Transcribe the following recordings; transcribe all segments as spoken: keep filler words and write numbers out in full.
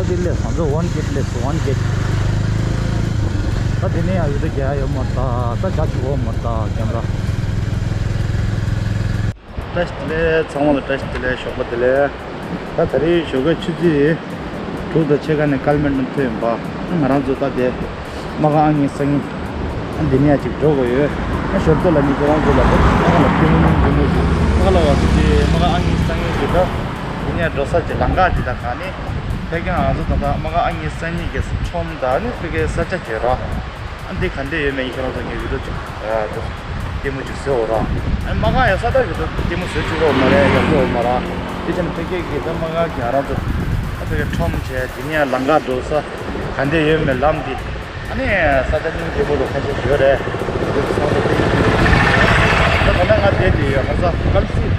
Get less, one get less, one get. ད་དེ་ནས་ཡང་ཡོད་དོ་རྒྱ་ཡོད་མ་ད། ད་རྒྱ་ཆུ་འོ་མ་ད་རྒྱ་ར། བཀྲ་ཤིས་བདེ་ལེགས། ཚང་མ་ལ་བཀྲ་ཤིས་བདེ་ལེགས། ཞོགས་པ་བདེ་ལེགས། ད་ད་རེས་ཞོགས་ཀའི་ཆུ་ཚོད་དྲུག་དང་ཕྱེད་ཀ་ནས་སྐར་མ་གྲངས་ཐོན་ཡིན་པ། ང་རང་ཚོ་ད་དེ་མ་ག་ཨ་ངའི་སང་ཉིན་ཨ་འདི་ནས་ཅིག་འགྲོ་དགོས་ཡོད། ཨ་ཞོར་ཚོ་ལ་ནི་ཁྱེད་རང་ཚོ་ལ་ད་མ་ག་ལ་ཐུན་མོང་མཐུན་མོ་ཞིག་མ་ག་ལ་བ་ཚོ་དེ་མ་ག་ཨ་ངའི་སང་ཉིན་དེ་ད་འདི་ནས་འགྲོ་ས་ཀྱི་ལམ་ཁ་དེ་ད་ག་ནི་ཕ་གི་ང་ཚོ་ད་ད་མ་ག་ཨ་ངའི་སང་ཉིན་གྱི་ཁྲོམ་ད་ནི་ཕ་གིའི་ས་ཆ་བརྗོད་ར། ཨ་འདི་ག་འདྲས་ཡོད་མེད་ཁྱེད་རང་ཚོ་ངས་བི་ཌིའོ་ཅིག་ལྟད་མོ་ཅིག་བཟོས་འོ་ར། ཨ་མ་ག་ཡ་ས་ད་བི་ཌིའོ་ལྟད་མོ་བཟོས་བཅུག་རོགས་མ་རེད། ཡག་པོ་འོ་མ་ར། དེ་ཕྱིན་ཕ་གི་གི་ད་མ་ག་གི་ང་རང་ཚོ་ཨ་ཕ་གི་ཁྲོམ་བྱས་དེ་ནས་ལམ་ཁ་འགྲོ་ས་ག་འདྲས་ཡོད་མེད་ལམ་འདི། ཨ་ནི་ས་ཆ་སྙིང་རྗེ་པོ་རུ་ཁ་ཤས་ཡོད་རེད། དེ་ཚོ་ཚང་མ་དེ་ཡིན། ད་ད་ལྟ་ང་བསྡད་དེ་ཡོད་ཧ་ས་དཀར་རྩི།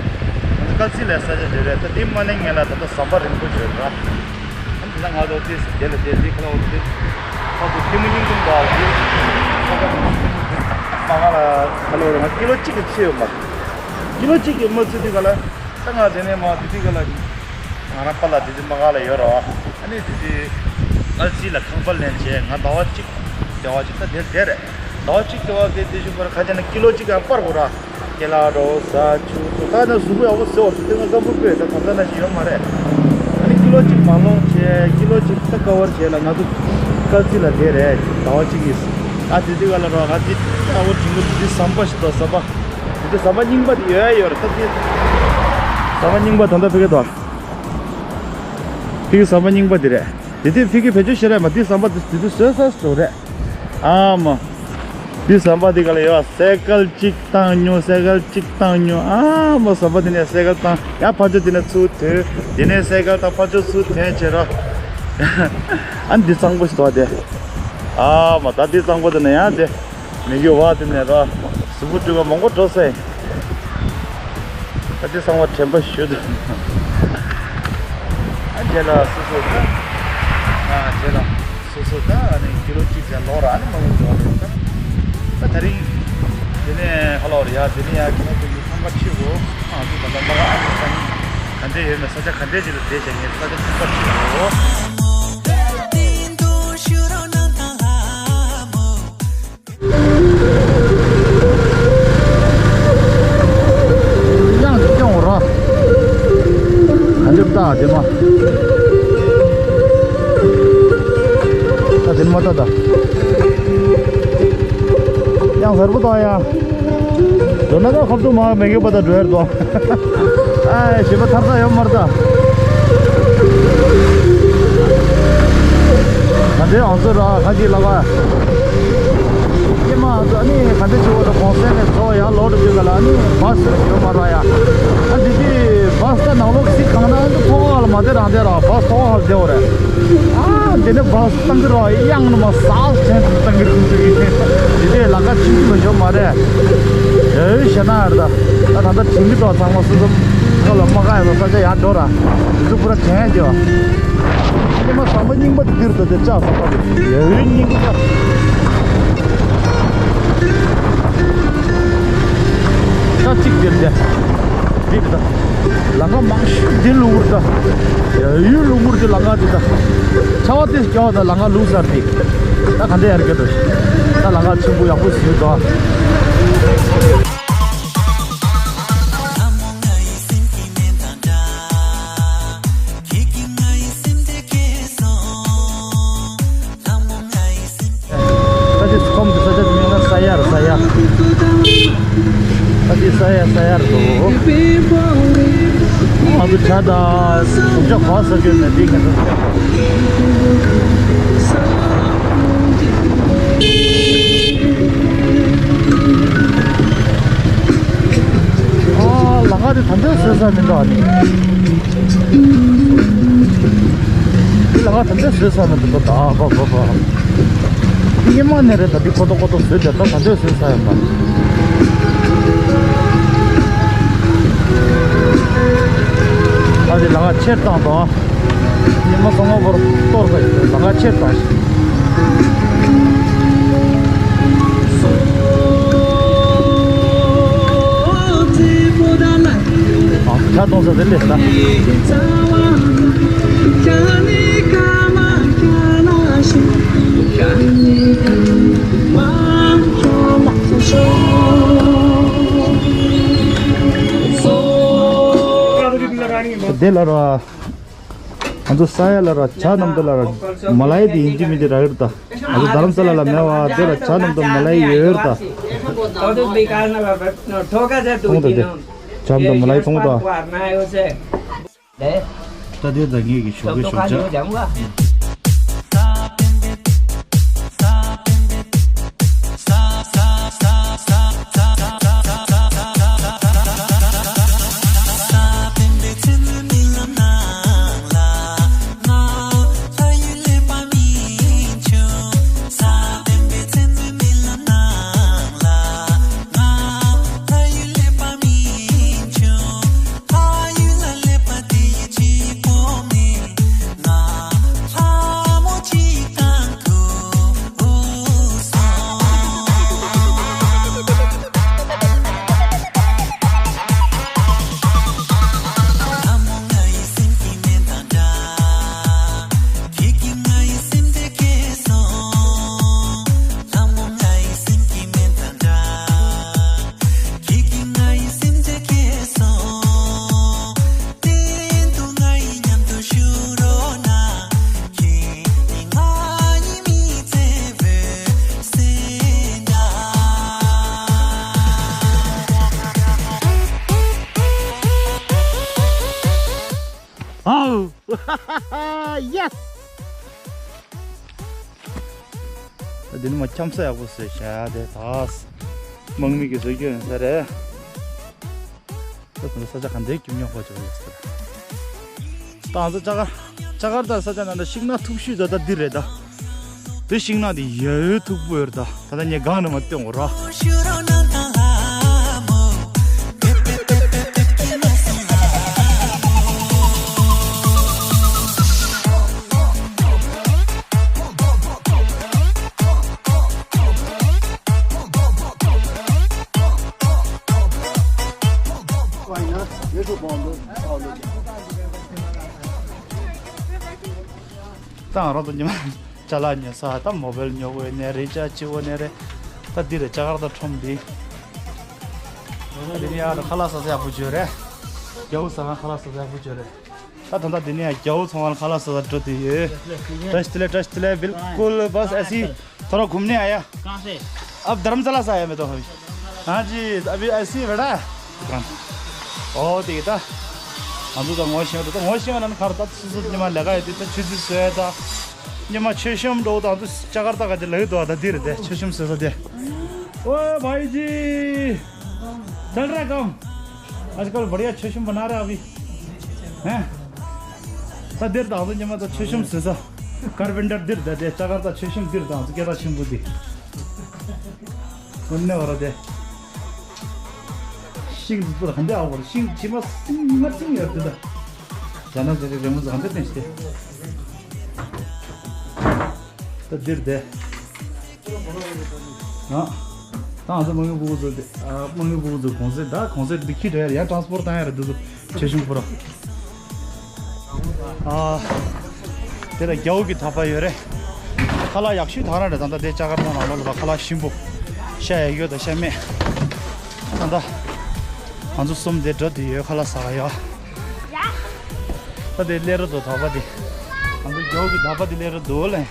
དཀར་རྩི་ལ་ས་ཆ་དེ་རེད། ད་དེ་མ་ནས་ངས་ལ་ད་ལྟ་ཟམ་པ་རིང་པོ་ཡོད་ར། ད་ང་ཚོ་དེ་དེ་ལ་དེ་དེ་ཁ་ལ་འོ་དེ་ཁ་ཚོ་ཐེ་མུ་སྙིང་ཁུང་དང་དེ་ཁ་ཁ་མ་ང་ལ་ཁ་ལ་འོ་ང་ཀི་ལོ་གཅིག་གི་ཚོད་ཡོད་མ། ཀི་ལོ་གཅིག་གི་མ་ཚོད་དེ་ག་ལ་ད་ང་དེ་ནས་མ་དེ་དེ་ག་ལ་ང་རང་པ་ལ་དེ་དེ་མ་ག་ལ་ཡོད་ར། ཨ་ནི་དེ་དེ་ཨལ་ཙི་ལ་ཁང་པ་ལེན་བྱས་ང་ཟླ་བ་གཅིག་ཟླ་བ་གཅིག་ད་དེ་དེ་རེད། ཟླ་བ་གཅིག་ཟླ་བ་དེ་དེ་བཞིན་པར་ཁ་ཆེ་ན་ཀི་ལོ་གཅིག་ཡང་སྤར་དགོས་ར། ཁྱེད་ལ་རོ་ཟ་ཆུ་ཚོད་ད་ནི་གཟུགས་པོ་ཡག་པོ་ཟེར་བ་ཚོ་དེ་ང་སྐམ་པོ་པོས་ད་ད་ལྟ་ན་ཞིག་ཡོད་མ་རེད། ཨ་ནི་ཀི་ལོ་གཅིག་མ་ལོངས་བྱས་ཀི་ལོ་གཅིག་ད་ཀ་བར་བྱས་ལ་ང་ཚོ་དཀར་རྩི་ལ་བསྡད་རེད། ཟླ་བ་གཅིག་གིས་ཨ་དེ་དུས་ག་ལ་རོ་ང་དེ་ཨ་བོ་དྲིན་པོ་དེ་ཟམ་པ་ཞིག་དང་ཟམ་པ་དེ་དུས་ཟམ་པ་རྙིང་པ་དེ་ཡོད་ཡ་ཡོད་རེད། ད་དེ་ཟམ་པ་རྙིང་པ་ད་ལྟ་ཕ་གི་དང་ཕ་གི་ཟམ་པ་རྙིང་པ་དེ་རེད། དེ་དུས་ཕ་གི་བེད་སྤྱོད་བྱེད་རེད་མ། དེ་ཟམ་པ་དེ་དེ་དུས་བཟོས་ས་བཟོ་རེད། ཨ་མ། འདི་ཟམ་པ་འདི་ག་ལ་ཡོད། སའི་ཀལ་གཅིག་བཏང་མྱོང་། སའི་ཀལ་གཅིག་བཏང་མྱོང་། ཨ་མ་ཟམ་པ་འདི་ནས་སའི་ཀལ་བཏང་ཡང་ཕར་ཕྱོགས་འདི་ནས་ཚུར་ཐོན། འདི་ནས་སའི་ཀལ་བཏང་ཕར་ཕྱོགས་ཚུར་ཐོན་བྱེད་རོགས། ཨ་འདི་གཙང་པོ་ཞིག་འདུག་སྟེ། ཨ་མ་ད་འདི་གཙང་པོ་འདི་ནས་ཡང་དེ་མི་རྒྱུ་བ་འདི་ནས་རོགས་གཟུགས་པོ་སྤྲུལ་པ་མང་པོ་འགྲོ་སའི། ད་དེ་གཙང་པོ་དྲན་པ་ཞུ་འདུག་ཨ་རྗེས་ལ་སོ་སོ་ད། ཨ་རྗེས་ལ་སོ་སོ་ད་ཨ་ནི་ཀི་ལོ་གཅིག་ཙམ་ལོག་ར་ཨ་ནི་མ་ལོག་འགྲོ་བ་རེད་ད། ད་དེ་རིང་དེ་ནས་ཧ་ལོ་རེད་ཡ། དེ་ནས་ཡ་ཁྱེད་རང་ཚོ་གཉིས་ཚང་མ་ཁྲིད་འོ། ཨ་ཚོ་ད་ལྟ་མ་ག་ཨ་ནི་ས་གནས་ག་འདྲས་ཡོད་མེད། ས་ཆ་ག་འདྲས་ཅིག་ལ་བསྡད་བྱས་ངས་ས་ཆ་ཚང་མ་ཁྲིད་འོ། དབྱངས་ཀྱིས་སྐྱོང་རོགས། ག་འདྲ་ལྟ་དེ་མ། ད་དེ་མ་ལྟ་ད། དབྱངས་གསལ་པོ་ད་ཡ། འགྲོ་ན་ད་ཁོབ་ཏུ་མ་མེད་གི་པ་ད་འགྲོ་ཡར་དོ། ཨ་ཞེས་པ་ཐར་ས་ཡོད་མར་ད། ད་འདྲའི་ཨང་ཚོ་ར་ཁ་གི་ལ་བ། ཀྱེ་མ་ཨ་ནི་ག་འདྲ་བྱེད་འོ་ད་གོང་གསལ་ནས་ཚོ་ཡར་ལོག་འགྲོ་དུས་ག་ལ་ཨ་ནི་བ་སི་ཡོད་མ་ར་ཡ། ཨ་འདི་དུས་བ་སི་ད་ནང་ལོགས་སི་གང་ན་ཨ་འདི་ཐོག་ཁ་ལ་མ་བསྡད་རང་བསྡད་ར་བ་སི་ཐོག་ཁ་ལ་བསྡད་འོ་རེད། ཨ་འདི་ནས་བ་སི་བཏང་གི་ར་གཡང་ནས་མ་ཟག་ཆེན་པོ་བཏང་གི་འདུག་འདུག་ཡིན། འདི་དེ་ལ་ཁ་ཆུང་ཆུང་ལ་ཡོད་མ་རེད། ཡོད་ཤེ་ན་ཨར་ད་ད་ད་ད་དྲན་གི་འདུག་ཚང་མ་སོ་སོ་ཁ་ལ་མ་ཁ་ཡ་ས་ས་ཆ་ཡར་འགྲོ་ར་འདི་ཚོ་པུ་ར་དྲན་ཡ་རྒྱུ། ཉི་མ་ཟམ་པ་རྙིང་པ་འདིར་འགྲོ་དེ་ལྕགས་ཟམ་པ་རེད། ཡ་ཡུལ་རྙིང་པ་ས་གཅིག་འདིར་དེ་འདིར་ད་ལམ་ཁ་མང་ཤོས་འདི་ལུག་ར་ད། ཡ་ཡུལ་ལུག་མུར་འདི་ལམ་ཁ་འདི་ད་ཆར་པ་དེ་རྒྱག་ད་ལམ་ཁ་ལུག་སར་འདི་ད་ག་འདྲ་ཡར་རྒྱ་འགྲོ་ཞིག་ད་ལམ་ཁ་ཆེན་པོ་ཡག་པོ་ཟིན་འདུག་ད་དེ་ཁོམ་གྱི་ས་ཆ་དེ་མིང་ལ་ས་ཡར་ས་ཡ། ད་དེ་ས་ཡ་ས་ཡར་འདུག་ང་ཚོ་བྱ་དང་ཞོགས་ཇ་གོ་ས་སྐྱོན་ནས་འདི་ང་ཚོ་ཨ་ལམ་ཁ་དེ་ད་འདྲ་བཟོས་ས་མི་འདུག་ཨ་ནི། འདི་ལམ་ཁ་ད་འདྲ་བཟོས་ས་མི་འདུག་ད་གོ་གོ་གོ། འདི་ཉི་མ་ནས་རེད་ད། འདི་ཀོ་ཏོ་ཀོ་ཏོ་བཟོས་བསྡད་ད་ད་འདྲ་བཟོས་ས་ཡོད་མ་རེད། ད་འདི་ལམ་ཁ་ཆེར་བཏང་དང་། ཉི་མ་སོང་ང་བོར་གཏོར་ཁ་ཡོད་ལམ་ཁ་ཆེར་བཏང་ཞིག་ཨ་ཇ་གཏོང་ས་དེ་ལས་ད། དེ་ལ་ར། ང་ཚོ་ས་ཡ་ལ་ར་ཇ་ནམ་དུ་ལ་ར་མ་ལའི་དེ་ཡིན་གཅིག་མིན་གཅིག་རག་གི་རེད་ད། ང་ཚོ་རྡ་རམ་ས་ལ་ལ་མེད་པ་དེ་ལ་ཇ་ནམ་དུ་མ་ལའི་ཡོད་རེད་ད། མཐོང་ད་དེ། ཇ་ནམ་དུ་མ་ལའི་མཐོང་ད། ད་དེ་ད་ངེད་ཀྱི་ཞོགས་ཀས་ཞོགས་ཇ། ཨའུ། ཡེ་སི། ད་འདི་ནི་མ་འཁྱམ་ས་ཡག་པོ་བཟོས་བཞག་དེ་ད། དམག་མི་གི་བཟོ་རྒྱུ་ཡིན་ས་རེད། ད་དུང་ས་ཆ་ག་འདྲའི་སྐྱིད་ཉོག་པ་ཅིག་ཡོད་ས་རེད། ད་ང་ཚོ་ཅ་ག་ཅ་གར་ད་ས་ཆ་ནང་ད་ཤིང་ནགས་མཐུག་ཤོས་ད་ད་འདི་རེད་ད། དེ་ཤིང་ནགས་དེ་ཡ་ཡོད་མཐུག་པོ་ཡོད་རེད་ད། ད་ལྟ་ངས་སྒང་ནས་མ་སྟོན་འོ་ར། ད་ང་རང་ཚོ་ཉི་མ་ཅ་ལག་ཉོ་ས་ད་མོ་བེལ་ཉོ་དགོས་ནས་རེད། ཅ་ཅི་བོ་ནས་རེད། ད་འདི་རེད་ཅ་གར་ད་ཁྲོམ་འདི། ད་འདི་ནས་ཡར་ཁ་ལག་ཟ་ས་ཡག་པོ་ཅིག་ཡོད་རེད། རྒྱ་བོ་ཟ་ཁང་ཁ་ལག་ཟ་ས་ཡག་པོ་ཅིག་ཡོད་རེད། ད་ད་ལྟ་འདི་ནས་རྒྱ་བོ་ཚོང་ཁང་ཁ་ལག་ཟ་ས་འགྲོ་དུས་ཡོད། བཀྲ་ཤིས་བདེ་ལེགས། བཀྲ་ཤིས་བདེ་ལེགས། བིལ་ཀུལ་བས་ཨེ་སི། थोड़ा घूमने आया। कहाँ से? अब धर्मशाला से आया मैं तो अभी। हाँ जी, अभी ऐसे ही बैठा है दुकान। ओ, ठीक है। ད་ང་ཚོ་ད་ངོ་ཤེས་པ་ད་ངོ་ཤེས་པ་ནང་ཁར་ད་སུ་སུ་ཉི་མ་ལས་ཀ་ཡོད་དུས་ད་ཆུ་ཚོད་བཟོས་ད་ཉི་མ་མཆོད་གཤོམ་འགྲོ་ད་ཚོ་ཅ་གར་ད་ག་དེ་ལ་ཡོད་དོ། ད་འདི་རེད་དེ་མཆོད་གཤོམ་བཟོས་ས་དེ། ཨོ་भाई जी, चल रहा काम। आजकल बढ़िया छुशुम बना रहे अभी। हैं? ད་འདིར་དང་དུ་ཉི་མ་ད་མཆོད་གཤོམ་བཟོས་ས། ཀར་པེན་ཊར་འདིར་ད་དེ་ཅ་གར་ད་མཆོད་གཤོམ་འདིར་དང་དུ་སྐད་གྲགས་ཆེན་པོ་འདི། དངོས་གནས་བ་ར་དེ། ཤིང་འདི་ཚོ་ལ་ག་འདྲ་ཨ་བར་ཤིང་ཕྱི་མ་སིང་མ་སིང་ཡོད་དེ་ད། ཇ་ན་ཟེར་རེ་རེ་མོ་ཟ་འདྲ་བསྟན་ཤི་དེ། ད་འདིར་དེ། ཨ། ད་ང་ཚོ་དམག་མི་སྤུ་གུ་ཚོ་དེ། ཨ། དམག་མི་སྤུ་གུ་ཚོ་གོང་ཚད་ད་གོང་ཚད་འདི་ཁྱི་འདྲ་ཡར་ཡར་ཊ་རན་སི་པོར་ཊི་བཏང་ཡ་རེད་འདི་ཚོ་ཆེ་ཆུང་པོ་ར། ཨ། དེ་ལ་རྒྱ་བོ་གི་ཐག་པ་ཡོད་རེད། ཁ་ལག་ཡག་ཤོས་ཐག་རང་རེད། ད་ལྟ་དེ་ཅ་གར་ཐང་ནང་ལོགས་ལ་ཁ་ལག་ཞིམ་པོ། ཤ་ཡག་ཡོད་དང་ཤ་མེད། ད་ལྟ་ང་ཚོ་གསུམ་དེ་འགྲོ་དུས་ཡོད་ཁ་ལག་ཟ་ག་ཡོད། ད་དེ་སླེབས་ར་འདུག་ཐག་པ་དེ། ང་ཚོ་རྒྱ་བོ་གི་ཐག་པ་དེ་སླེབས་ར་འདུག་ལེ།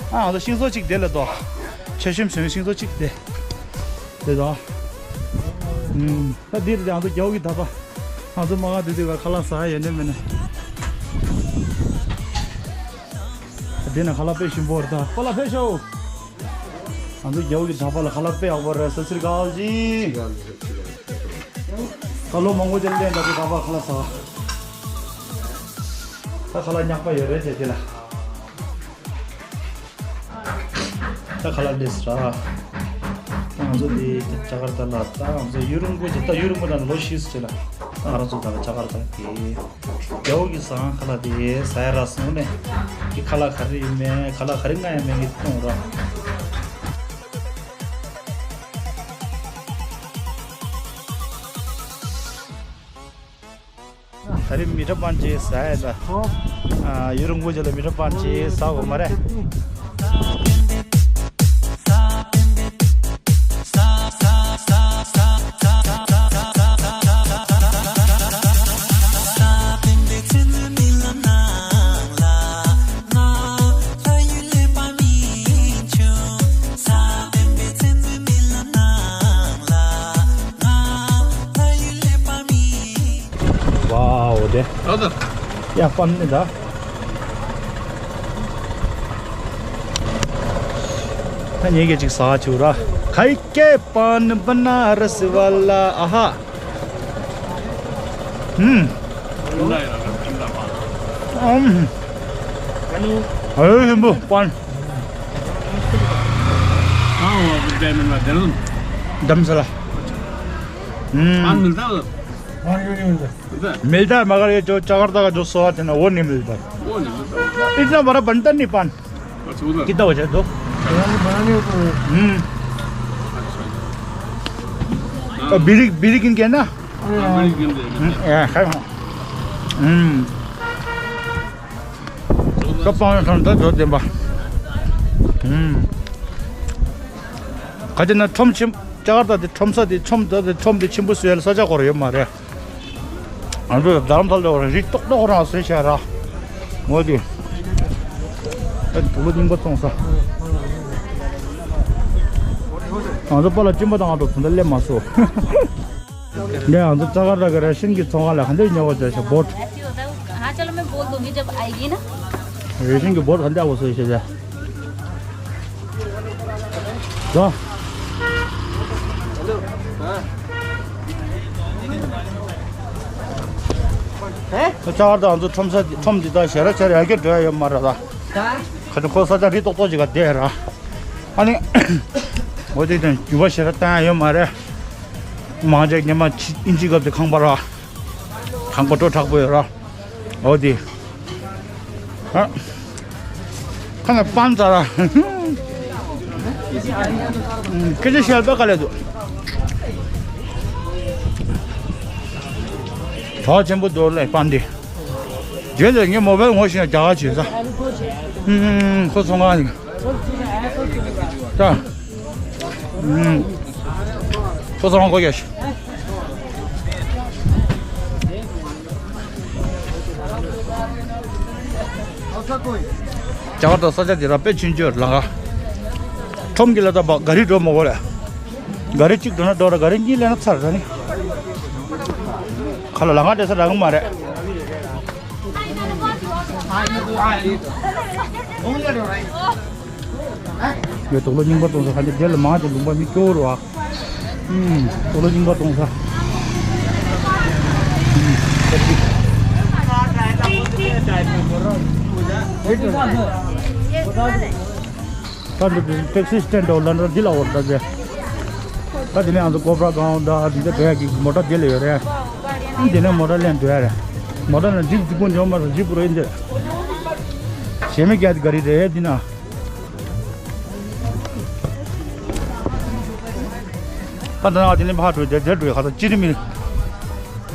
ཨ་ང་ཚོ་ཤིང་བཟོ་གཅིག་དེ་ལ་དོ། ཆེ་ཤོས་བྱུང་ཤིང་བཟོ་གཅིག་དེ། དེ་དོ། ཨུམ། ད་འདིར་ང་ཚོ་རྒྱ་བོ་གི་ཐག་པ། ང་ཚོ་མ་ག་དེ་དུས་ཁ་ལག་ཟ་ཡ་ཡོད་ནི་མེད་ནི། འདི་ན་ཁ་ལག་དཔེ་ཞིམ་པོ་རེད་ད། ཁོ་ལ་ཕེབས་ཤོག་ང་ཚོ་རྒྱ་བོ་གི་ཐག་པ་ལ་ཁ་ལག་དཔེ་ཡག་པོ་རེད། སਤਿ་སྲི་ཨ་ཀཱལ་ཇི། ཁ་ལོ་མང་པོ་ཅིག་ལེན་ད་དེ་ཐག་པ་ཁ་ལག་ཟ། ད་ཁ་ལག་ཉག་པ་ཡོད་རེད་དེ་དེ་ལ། ད་ཁ་ལག་ལས་སི་ར། ད་ང་ཚོ་དེ་ཅ་གར་ཏ་ལ་ད་ང་ཚོ་ཡུན་རིང་པོ་ཅིག་ད་ཡུན་རིང་པོ་ད་ལོ་བཞི་ཙམ་ཅིག་ལ་ད་ང་རང་ཚོ་ད་ལ་ཅ་གར་ཏ་གི་རྒྱ་བོ་གི་ཟ་ཁང་ཁ་ལག་དེ་ཟ་ཡ་རག་སོང་ནས་གི་ཁ་ལག་ག་རེ་ཡིན་མིན་ཁ་ལག་ག་རེ་མངགས་ཡ་མིན་གི་མཐོང་ར། ད་རེས་མི་ཏྲ་པན་ཅི་ཟ་ཡ་ད། ཨ། ཡུན་རིང་པོ་ཅིག་ལ་མི་ཏྲ་པན་ཅི་ཟ་དགོས་མ་རེད། ཝའོ་དེ། ཨ་ད། ཡ་པན་ནི་ད། ད་ངེད་ཀྱིས་ཅིག་ཟ་བཅུག་ར། ཁའི་ཀེ་པན་བ་ན་ར་སི་ཝ་ལ་ཨ་ཧ། ཧུམ། ཨམ། ཨེ་ཧིམ་པོ་པན། हाँ, वो डैम में डैम। धर्मशाला। हम्म। पान मिलता है उधर? पान क्यों नहीं मिलता? मिलता है। मिलता है, मगर ये जो जकार्ता का जो स्वाद है ना, वो नहीं मिलता। वो नहीं मिलता। इतना बड़ा बनता नहीं पान। अच्छा, उधर। कितना हो जाए दो? बनाने, बनाने को तो हम्म। अच्छा। हाँ। और बीड़ी, बीड़ी किन के ना? हाँ, बीड़ी किन के। हम्म, ए, है, हाँ। हम्म। ཁ་པང་ཁང་ད་འགྲོ་བདེན་པ། ཨུམ། ག་དེ་ན་ཁྲོམ་ཆེན། ལྕགས་རྟ་དེ་ཁྲོམ་ས་དེ་ཁྲོམ་ད་དེ་ཁྲོམ་དེ་ཆེན་པོ་བཟོས་ལ་ས་ཆ་སྐོར་ཡོད་མ་རེད། ང་ཚོ་རྡ་རམ་ས་ལ་བར་རི་ཏོག་ཏོག་རང་བཟོས་བྱས་ར། ངོ་དེ། ཨེ་དུག་ལོ་རྙིང་པ་བཙོང་ས། ང་ཚོ་པ་ལ་གཅིན་པ་དང་ང་ཚོ་ད་ལྟ་སླེབས་མ་སོང་། འདི་ང་ཚོ་ལྕགས་རྟ་གི་རེ་ཤན་གྱི་ཚོང་ཁང་ལ་ག་འདྲ་ཉོ་བ་བྱས་ཤག་བོད། हाँ, चलो, मैं बोल दूंगी जब आएगी ना। རེ་ཤན་གྱི་བོད་ག་འདྲ་བོ་བཟོས་ཤག་ཟེར། ལོ། ལྕགས་རྟ་ང་ཚོ་ཁྲོམ་ས་ཁྲོམ་འདི་དག་ཞེ་དྲག་ཆེ་ར་ཡར་རྒྱས་འགྲོ་ཡ་ཡོད་མ་རེད་ད། ཁ་ཅིག་ཁོ་ས་ཆ་རི་ཏོག་ཏོག་ཅིག་ག་བསྡད་ར། ཨ་ནི། འོ་དེ་དོན་རྒྱུ་བ་ཞེ་དྲག་བཏང་ཡ་ཡོད་མ་རེད། མང་ཆེ་ཉི་མ་ཕྱི་དབྱིན་ཇིའི་སྐབས་དེ་ཁང་པ་ར། ཁང་པ་སྤྲོ་དྲག་པོ་ཡོད་ར། འོ་དེ། ཨ། ཁ་ན་པན་ཙ་ར། སྐད་ཆ་བཤད་པ་དཀའ་ལས་འདུག་གྲོགས་ཆེན་པོ་འདུག་ལས་པན་དེ། རྗེས་ལ་ངས་མོ་བལ་ངོ་ཤེས་ན་རྒྱ་གར་བྱེད་ས། ཧུམ། ཁོ་ཚོང་ཁང་ནི། ད། ཧུམ། ཁོ་ཚོང་ཁང་གོ་རྒྱ་ཤི། ལྕགས་རྟ་ས་ཆ་དེ་ར་དཔེ་ཆུང་ཆུང་ལང་ག་ཁྲོམ་གྱི་ལ་ད་བ་ག་རི་འགྲོ་མ་དགོས་རེད། ག་རི་གཅིག་འགྲོ་ན་འགྲོ་ར། ག་རི་གཉིས་སླེབས་ན་ཚར་ར་ནི། ཁ་ལ་ལང་ག་འདྲེ་ས་རག་གི་མ་རེད། ཡོད། དུག་ལོག་རྙིང་པ་གཏོང་ས་ཁ་འདི་དེ་ལ་མང་དུ་ལུང་པ་མི་སྐྱོ་བོ་རུ་ཨ། ཨུམ། དུག་ལོག་རྙིང་པ་གཏོང་ས། ཨུམ། ད་འདི་ཊེག་སི་སི་ཊེན་ཌི་འོག་ལ་འདྲ་འདི་ལ་འོར་ད་ཟེར། ད་དེ་ནས་ང་ཚོ་ཀོ་བྲ་གང་འོང་ད་འདི་འདྲ་བས་ཀྱི་མོ་ཊ་དེ་ལ་ཡོད་རེད། ཨ་དེ་ནས་མོ་ཊ་ལེན་འགྲོ་ཡ་རེད། མོ་ཊ་ན་ཇིབ་ཇིབ་པོ་འཇོག་མ་སོང་། ཇིབ་པོ་རེད་འདི། གཞན་མི་སྐད་ག་རེ་རེད་འདི་ན། ད་ད་ང་དེ་ནས་ཕར་འགྲོ་དེ་དེར་འགྲོ་ཡ། ཁ་ད་ཅི་རི་མི་རི།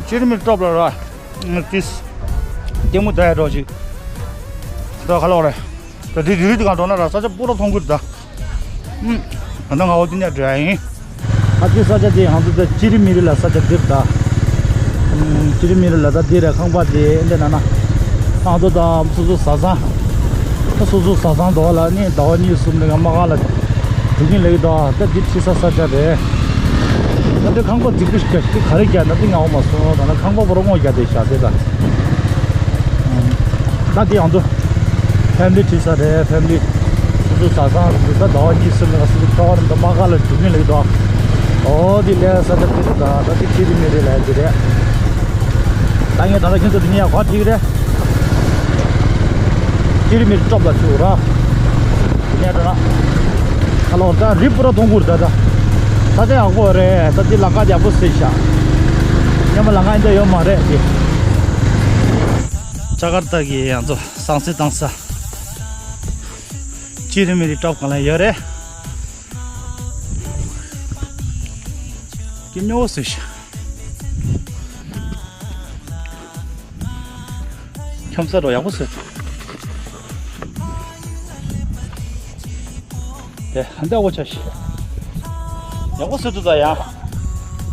ཅི་རི་མི་རི་ཊོབ་ལ་ར། ཏིས། ལྟད་མོ་ལྟ་ཡ་འགྲོ་ཅིག་ད་ཁ་ལོག་རེད། ད་དེ་རི་རི་དེ་གང་འགྲོ་ན་ར་ས་ཆ་པུ་ར་མཐོང་གི་རེད་ད། ཨུམ། ད་ང་འོ་དེ་ནས་འགྲོ་ཡ་ཡིན། ཨ་ཙི་ས་ཆ་དེ་ང་ཚོ་ད་ཅི་རི་མི་རི་ལ་ས་ཆ་འདིར་ད། ཨུམ། ཅི་རི་མི་རི་ལ་ད་འདིར་ར་ཁང་པ་དེ་འདི་ན་ན། ང་ཚོ་ད་སོ་སོ་བཟའ་ཚང་། ད་སོ་སོ་བཟའ་ཚང་དོ་ལ་ནི་ཟླ་བ་གཉིས་གསུམ་ནས་ང་མ་ག་ལ་འགྲོ་གིན་ལེགས་དོ། ད་འདི་ཁྲིད་ས་ས་ཆ་རེད། ད་འདི་ཁང་པ་རྫིག་པོ་ཞིག་རྒྱག་ཤི་ག་རེ་རྒྱག་ན་འདི་ང་འོ་མ་སོང་། ད་ན་ཁང་པ་བོ་ར་སྔོ་རྒྱག་དེ་བཞག་དེ་ད། ད་འདི་ང་ཚོ་ཕེ་མི་ལི་ཁྲིད་ས་རེད། ཕེ་མི་ལི། སོ་སོའི་བཟའ་ཚང་རེད་འདུག་ད་ཟླ་བ་གཉིས་གསུམ་ལ་སོ་སོའི་ཁྱོ་ག་རེད་འདུག་མ་ག་ལ་འགྲོ་གིན་ལེགས་འདུག་ཨོ་དེ་ལས་ས་ཆ་དེ་རེད། ད་ད་དེ་ཅི་རི་མི་རི་ལ་དེ་རེད། ད་ངས་ད་ལྟ་ཁྱོད་ཚོ་དེ་ནས་ཡར་ག་ཐིག་རེད། ཅི་རི་མི་རི་ཊོབ་ལ་ཆུག་ར། དེ་ནས་ད་ན། ཧ་ལོ། ད་རི་པུ་ར་མཐོང་གི་རེད་ད་ད། ས་ཆ་ཡག་པོ་རེད། ད་དེ་ལམ་ཁ་ཡག་པོ་བཟོས་ཤག་སྔོན་མ་ལམ་ཁ་འདི་འདྲ་ཡོད་མ་རེད་དེ། ལྕགས་རྟ་གི་ང་ཚོ་ཟངས་གསེར་བཏང་ས། ཅི་རི་མི་རི་ཊོབ་སྒང་ལ་ཡོད་རེད། ཀི་ཉོ་སི་ཤ། ཁྱམ་ས་རོ་ཡག་པོ་བཟོས། དེ་ཧན་ད་འོ་ཆ་ཤི། ཡག་པོ་བཟོས་འདུག་ད་ཡ།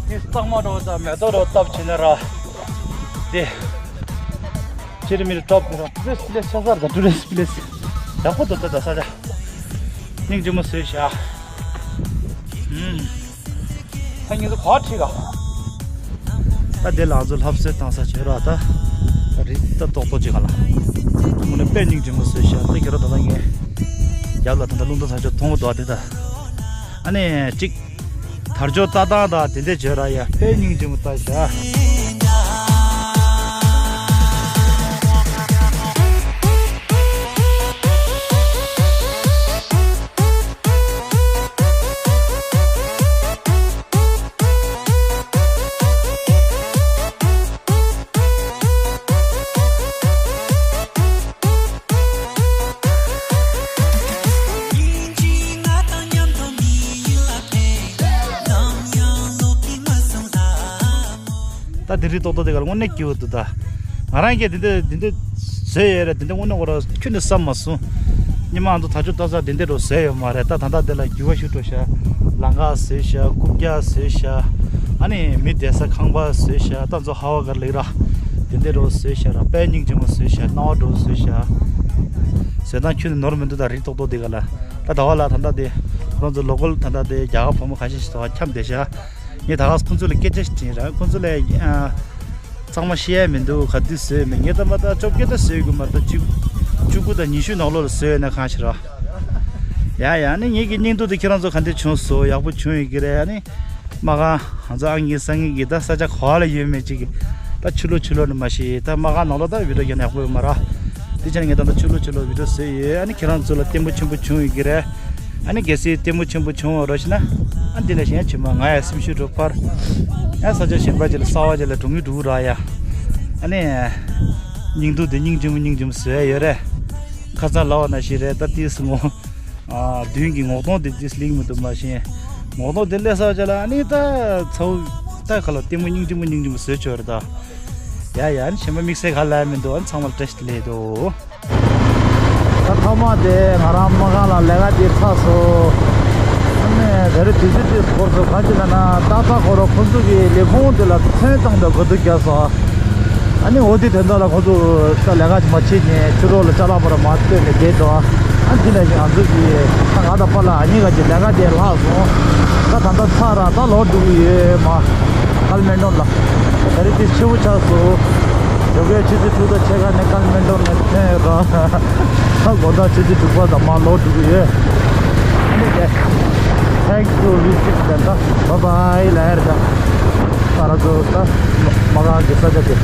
དེ་གཙང་མ་རོ་ད་མེ་ཏོག་རོ་བཏབ་བྱས་ན་ར། དེ། ཅི་རི་མི་རི་ཏོབ་ར་ཊུ་རི་སི་པི་ལེ་སི་ཆགས་ས་ར། ད་ཊུ་རི་སི་པི་ལེ་སི་ཡག་པོ་འདུག་ད། ད་ས་ཆ་སྙིང་རྗེ་མོ་བཟོས་ཤག་ཨུམ། ད་ངེད་ཚོ་ག་ཁྲིད་ག་ད་དེ་ལ་ང་ཚོ་ལྷ་གསོལ་བཏང་ས་བྱོས་ར། ད་ད་རི་ད་ཏོག་ཏོག་ཅིག་ག་ལ། དངོས་གནས་དཔེ་སྙིང་རྗེ་མོ་བཟོས་ཤག་ད་ཁྱེད་རང་ད་ལྟ་ངས་རྒྱབ་ལ་ད་ལྟ་རླུང་རྟ་ས་ཆ་མཐོང་གི་འདུག་ཨ། དེ་ད་ཨ་ནི་ཅིག་དར་ལྕོག་ལྟ་སྟངས་དང་དེ་འདྲས་བྱོས་ར་ཡ། དཔེ་སྙིང་རྗེ་མོ་ལྟ་ཤག་ད་དེ་རིང་ཏོག་ཏོག་དེ་ག་ལ་དངོས་གནས་སྐྱིད་པོ་འདུག་ད། ང་རང་གིས་དེ་འདྲ་དེ་འདྲ་བཟོས་ཡོད་རེད། དེ་འདྲ་དངོས་གནས་ཁོ་རང་ཁྱོན་ནས་བསམ་མ་སོང་། སྔོན་མ་ང་ཚོ་དར་ལྕོག་ལྟ་ས་དེ་འདྲ་རོ་བཟོས་ཡོད་མ་རེད། ད་ད་ལྟ་དེ་ལ་འགྱུར་བ་ཤུགས་འགྲོ་ཤག་ལམ་ཁ་བཟོས་ཤག་རྐུབ་བཀྱག་བཟོས་ཤག་ཨ་ནི་མི་བསྡད་ས་ཁང་པ་བཟོས་ཤག་ད་ཚོ་ཧ་བ་གར་ལེགས་ར། དེ་འདྲ་རོ་བཟོས་ཤག་ར། དཔེ་སྙིང་རྗེ་མོ་བཟོས་ཤག་སྣང་བ་འགྲོ་བཟོས་ཤག་བཟོས་སྟངས་ཁྱོན་ནས་ནོར་མི་འདུག་ད་རིང་ཏོག་ཏོག་དེ་ག་ལ། ད་ཟླ་བ་ལགས་ད་ལྟ་དེ་ཁོ་རང་ཚོ་ལོ་ཀལ་ད་ལྟ་དེ་རྒྱ་གར་བུ་མོ་ཁ་ཤས་ཤིག་ཚོ་འཁྱམས་བསྡད་ཤག་ངས་ད་ག་ཁོང་ཚོ་ལ་སྐད་ཆ་ཞིག་དྲིས་ར། ཁོང་ཚོ་ལ་ཨ། ཚང་མ་ཤེས་ཡ་མི་འདུག་ག་དུས་བཟོས་མེད། ངས་ད་མ་ད་བཅོ་བརྒྱད་ད་བཟོས་དགོས་མ་རེད། ད་བཅུ་བཅུ་དགུ་དང་ཉི་ཤུ་ནང་ལོགས་ལ་བཟོས་ཡོད་ན་གང་ཤེས་ར། ཡ་ཡ་ནི་ངེད་ཀྱི་སྙིང་སྡུག་དེ་ཁྱེད་རང་ཚོ་ག་འདྲ་བྱུང་སོང་། ཡག་པོ་བྱུང་ཡོད་ཀྱི་རེད། ཨ་ནི་མ་གང་ང་ཚོ་ཨང་གི་སང་གི་གི་ད་ས་ཆ་ག་བ་ལ་ཡོད་མེད་ཅིག་གི་ད་ཕྱི་ལོགས་ཕྱི་ལོགས་ནས་མ་ཤེས། ད་མ་གང་ནང་ལོགས་ད་བི་ཌི་ཡོ་རྒྱག་ན་ཡག་པོ་ཡོད་མ་རེད། དེ་བྱས་ནས་ངས་ད་ལྟ་ཕྱི་ལོགས་ཕྱི་ལོགས་བི་ཌི་ཡོ་བཟོས་ཡོད། ཨ་ནི་ཁྱེད་རང་ཚོ་ལ་བརྟན་པོ་ཆེན་པོ་བྱུང་ཡོད་ཀྱི་རེད། ཨ་ནི་གལ་སྲིད་ལྟད་མོ་ཆེན་པོ་བྱུང་བ་རོ་ཞེ་ན། ཨ་འདི་ལ་གཞན་ཆུ་མ་ང་ཡ་སེམས་ཤུགས་འགྲོ་ཕར། ཡ་ས་ཆ་གཞན་པ་ཅིག་ལ་གསར་བ་ཅིག་ལ་འགྲོ་གི་འགྲོ་གི་ར་ཡ། ཨ་ནི། སྙིང་སྡུག་དེ་སྙིང་རྗེ་མོ་སྙིང་རྗེ་མོ་བཟོས་ཡ་ཡོད་རེད། ཁ་སང་ལབ་པ་ནང་བཞིན་རེད། ད་ཏིས་ངོ་། ཨ་མདུན་གྱི་ངོ་གདོང་དེ་ཏིས་ལིང་མི་འདུག་མ་གཞི། ངོ་གདོང་དེ་སླེབས་ས་ཅིག་ལ་ཨ་ནི་ད་ཚ་བོ། ད་ཁ་ལ་ལྟད་མོ་སྙིང་རྗེ་མོ་སྙིང་རྗེ་མོ་བཟོས་ཆོག་རེད་ད། ཡ་ཡ་ཨ་ནི་གཞན་པ་དམིགས་བསལ་ག་ལ་ཡ་མི་འདུག་ཨ་ནི་ཚང་མ་ལ་བཀྲ་ཤིས་བདེ་ལེགས་འདུག་ད་ཐོག་མ་དེ་ང་རང་མ་གང་ལ་ལས་ཀ་དེ་ཚར་སོང་། ཨ་ནི་དེ་རིང་དུས་ཚོད་དེ་འགོར་སོང་། གང་ཅི་ལབ་ན་ཏག་ཏག་ཁོ་རང་ཁོང་ཚོ་གི་ལས་ཁུངས་དེ་ལ་ཚོན་བཏང་དང་གོ་ཐུག་རྒྱག་སོང་། ཨ་ནི་འོ་དེ་དོན་དག་ལ་ཁོང་ཚོ་ད་ལས་ཀ་ཅིག་མ་བྱེད་ནས་ཕྱི་རོལ་ལ་ཅ་ལག་པར་མ་སྟོན་ནས་བསྡད་འདུག་ཨ་འདི་ལ་ང་ཚོ་གི་ད་ང་དང་པཱ་ལགས་གཉིས་ཀ་གི་ལས་ཀ་དེ་ལྷག་སོང་། ད་ད་ལྟ་ཚར་ར་ད་ལོག་འགྲོ་གི་ཡོད་མ། ཀལ་མན་ཌོན་ལ། ད་རེས་དེ་ཕྱི་པོ་ཆགས་སོང་། ཇོ་ཀའི་ཆུ་ཚོད་དྲུག་དང་ཕྱེད་ཀ་ནས་ཀལ་མན་ཌོན་ནས་ཐོན་ཡོད་ར། ད་དགོང་དག་ཆུ་ཚོད་དྲུག་པ་དང་མར་ལོག་འགྲོ་གི་ཡོད། ཨ་ནི་དེ། Thanks for visiting Delta. Bye bye ལབ་ཡ་རེད་ད། ད་ར་ཚོ་ད་མ་གང་གི་ས་ཆ་དེ།